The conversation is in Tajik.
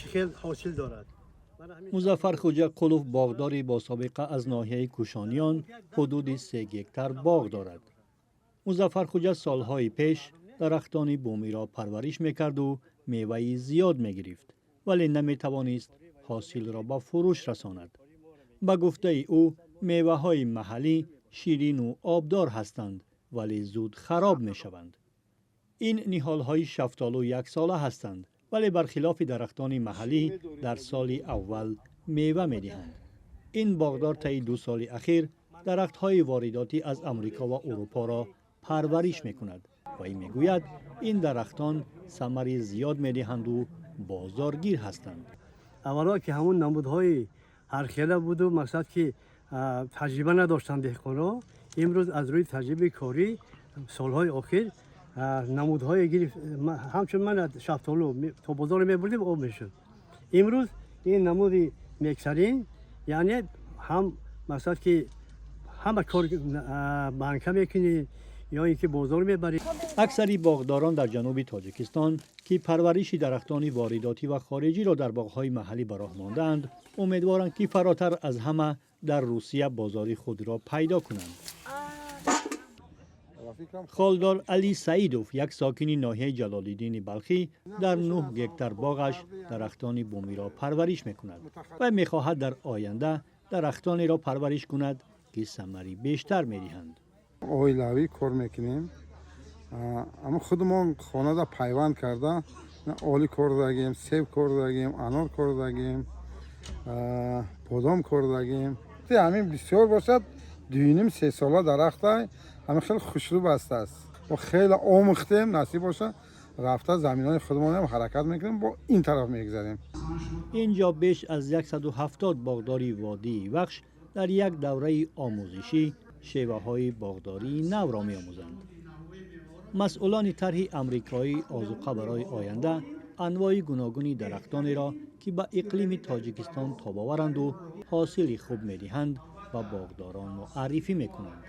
Чӣ хел ҳосил дорад. Музаффар Хуҷақулов, боғдори бособиқа аз ноҳияи Кӯшониён, ҳудуди 3 гектар боғ дорад. Музаффархуҷа солҳои пеш дарахтони бумиро парвариш мекарду меваи зиёд мегирифт, вале наметавонист ҳосилро ба фурӯш расонад. Ба гуфтаи ӯ, меваҳои маҳаллӣ ширину обдор ҳастанд, вале зуд хароб мешаванд. Ин ниҳолҳои шафтолу яксола ҳастанд, вале бар хилофи дарахтони маҳаллӣ дар соли аввал мева медиҳанд. Ин боғдор таи 2 соли ахир дарахтҳои воридотӣ аз Амрико ва Урупоро парвариш мекунад ва ин мегӯяд, ин дарахтон самари зиёд медиҳанду бозоргир ҳастанд. Аввало ки ҳамун намудҳои ҳархела буду, мақсад ки таҷриба надоштанд деҳқонро. Имрӯз аз рӯи таҷрибаи корӣ солҳои охир намудҳое гирифт. Ҳамчун ман шафтолу то бозор мебурдем, об мешуд. Имрӯз ин намуди мексарин, яъне ҳам мақсад ки ҳама кор банка мекунӣ ё ин ки бозор мебарӣ. Аксари боғдорон дар ҷануби Тоҷикистон, ки парвариши дарахтони воридотӣ ва хориҷиро дар боғҳои маҳаллӣ ба роҳ мондаанд, умедворанд, ки фаротар аз ҳама дар Русия бозори худро пайдо кунанд. Холдор Али Саидов, як сокини ноҳияи Ҷалолиддини Балхӣ, дар 9 гектар боғаш дарахтони бумиро парвариш мекунад ва мехоҳад дар оянда дарахтонеро парвариш кунад, ки самари бештар медиҳанд. Оилавӣ кор мекунем, аммо худамон хонада пайванд карда, олӣ кор дагем, себ кор дагем, анор кор дагем, бодом кор дагем. Ҳамин бисёр бошад, дуюним се сола дарахта ҳамин хеле хушрӯ бастааст. Мо хеле омӯхтем, насиб бошад, рафта заминои худамонам ҳаракат мекунем, бо ин тараф мегузарем. Ин ҷо беш аз 170 боғдори водии Вахш дар як давраи омӯзишӣ шеваҳои боғдории навро меомӯзанд. Масъулони тарҳи амрикоӣ «Озуқа барои оянда» анвои гуногуни дарахтонеро, ки ба иқлими Тоҷикистон тобоваранду ҳосили хуб медиҳанд, ба боғдорон муаррифӣ мекунанд.